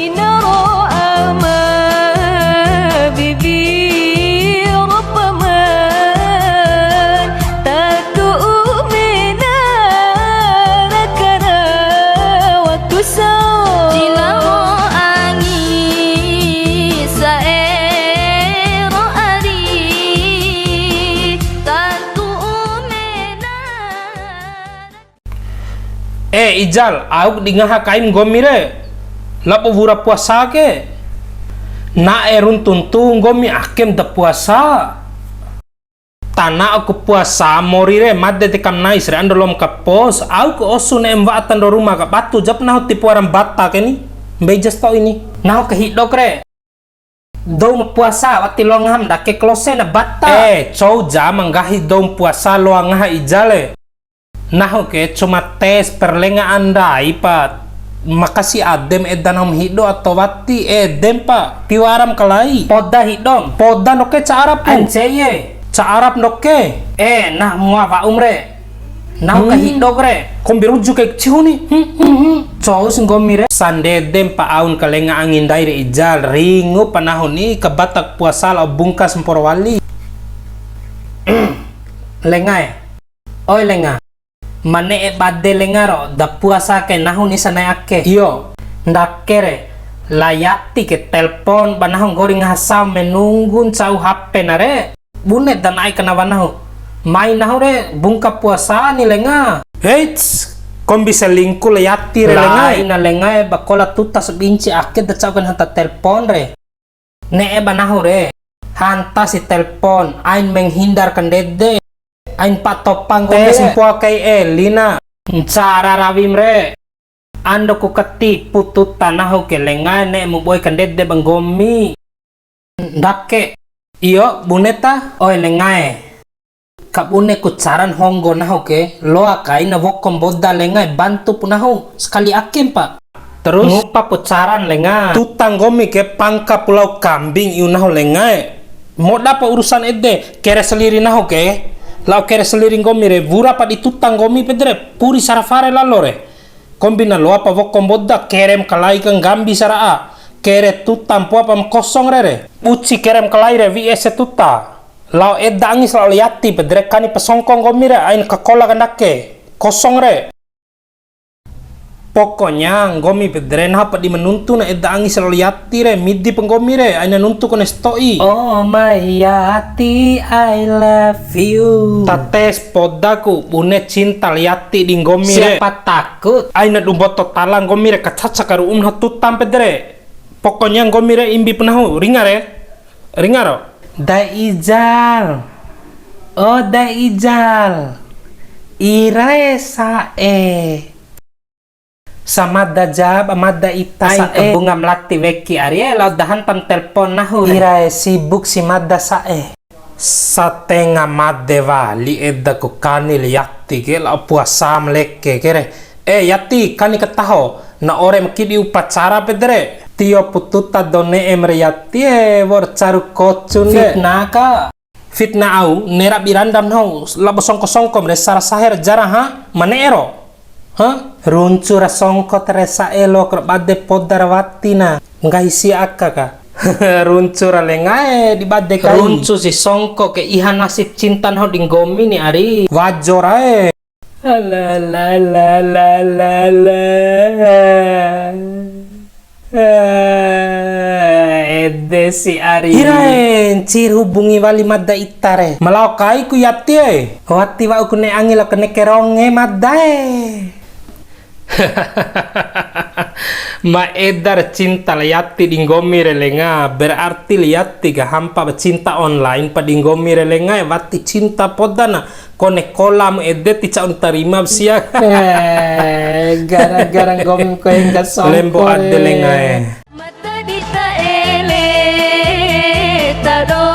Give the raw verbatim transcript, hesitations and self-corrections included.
Ina ro ama, bibi ro paman, ta tu'u mena ra kara waktu sa. Cina ro angi, sa'e ro ari, ta tu'u mena. E Ijal, auk di ngaha kaim nggomi re. Labo wura puasa ke. Na'e runtu ntu nggomi akem da puasa. Tana'o ku puasa mori re, made te kam nais re, ando lom kapos, auk osu ne'em wa'a tando ruma ka batu jap nahu tipu aram bata ke ni. Mbei jas to ini. Nahu ka hidok re. Dou ma puasa, wati loa ngaham ndake klose na bata. Eh, cou ja ma nggahi dou ma puasa loa ngaha Ijal e. Nahu ke cuma tes perlenga andai pa. Makasi adem eda nahu ma hido ato wati, edem pa. Tiwaram kalai. Poda hidom. Poda ndoke ca Arab pu. Ancei e. Ca Arab ndoke. Eh, nah mua wa'um re. Nahu ka hidok re. Kombi ruju kai cihu ni. Hmm, hmm, hmm. Cous nggomi re. Sandede mpa aun kalenga angi ndai re Ijal. Ringu pa nahu ni kabatak puasa lao bungkas mporo wali. Lenga e. Oi lenga. Ma ne'e bade lenga ro, da puasa ke nahu ni sanai ake. Iyo. Ndake re. La Yati ke telpon ba nahu nggori ngaha sao menunggu ncau H P na re. Bune da na'e kanawa nahu. Mai nahu re bungka puasa ni lenga. Heits, kombi selingkuh le Yati re lenga. Laina lenga e, ba kola tuta sabinci ake da ca'u kan hanta telpon re. Ne'e ba nahu re. Hanta si telpon, ain menghindar kandede. Ain pa topang kombi re. Tes mpoa kai Elina. Ncara rawim re. Ando ku katipu tuta nahu ke lenga e, ne'e mu boi kandede ba nggomi. Ndake. Iyo, bune ta? Oe lenga e. Kabune ku caran honggo nahu ke, loa kaina woko mboda lenga e, bantu pu nahu, sakali ake mpa. Terus? Ngupa pu caran lenga. Tuta nggomi ke pangka pulau kambing iu nahu lenga e. Moda pa urusan ede, kere seliri nahu ke. Lao kere seliri nggomi re, wura pa di tuta nggomi pede re, puri sara fare lalo re. Kombi na loa pa woko mboda, kerem kalai ka nggambi sara'a. Kere tuta mpoa pa ma kosong re re. Buci kerem kalai re, wi'i ese tuta. Lao eda angis lao la Yati, pede re kani pa songko nggomi re, ain kakola kandake. Kosong re. Pokoknya, nggomi pede re nahu pa di ma nuntu na eda angis lao la Yati re, midi pa nggomi re, aina nuntu kone sato'i. Oh, mai Yati, I love you. Tates podaku, bune cinta la Yati di nggomi re. Siapa takut? Aina du mboto tala nggomi re, kacaca karu'um nahu tutam pede re. Pokoknya nggomi re imbi pu nahu, ringa re. Ringa ro. Dae Ijal. Oh, Dae Ijal. Irae sa'e. Samada ja ba mada ita sa'e. Ai, kabunga melati weki ari e, lao dahan tam telpon nahu re. Irae sibuk si mada sa'e. Satenga made wali eda ku kani la Yati ke, lao puasa ma leke ke re. Eh, Yati, kani kataho, na ore ma kidi upacara pede re. Tio pu tuta dou ne'em re Yati e, wa'ur caru kocun re. Fitnah ka. Fitnah au, ne'e rabi randam nahu, labo songko-songkom re, sara sahe ra jara ha, ma ne'e ro. Ha? Runcu ra songko ta re sa'e, loak ra bade poda ra wati na, nggahi sia aka ka. Runcu ra lenga e, di bade kai. Runcu si songko ke, iha nasib cinta nahu di nggomi ni ari. Wajo ra e. Ala, ala, ala, ala, ala, ala. Ah, ede si ari. Irae, ncir hubungi wali mada ita re. Ma lao kai ku Yati e. Wati wa'u ku ne'e angi lao kene keronge mada e. Ma edar cinta la Yati di nggomi re lenga, berarti la Yati ka hampa ba cinta online pa di nggomi re lenga e, wati cinta podana, kone kolam ede ti ca'un tarima ba sia. Eh, gara-gara nggomi ko engga songko. Lembo ade re. Lenga e. Mata di ta ele, ta do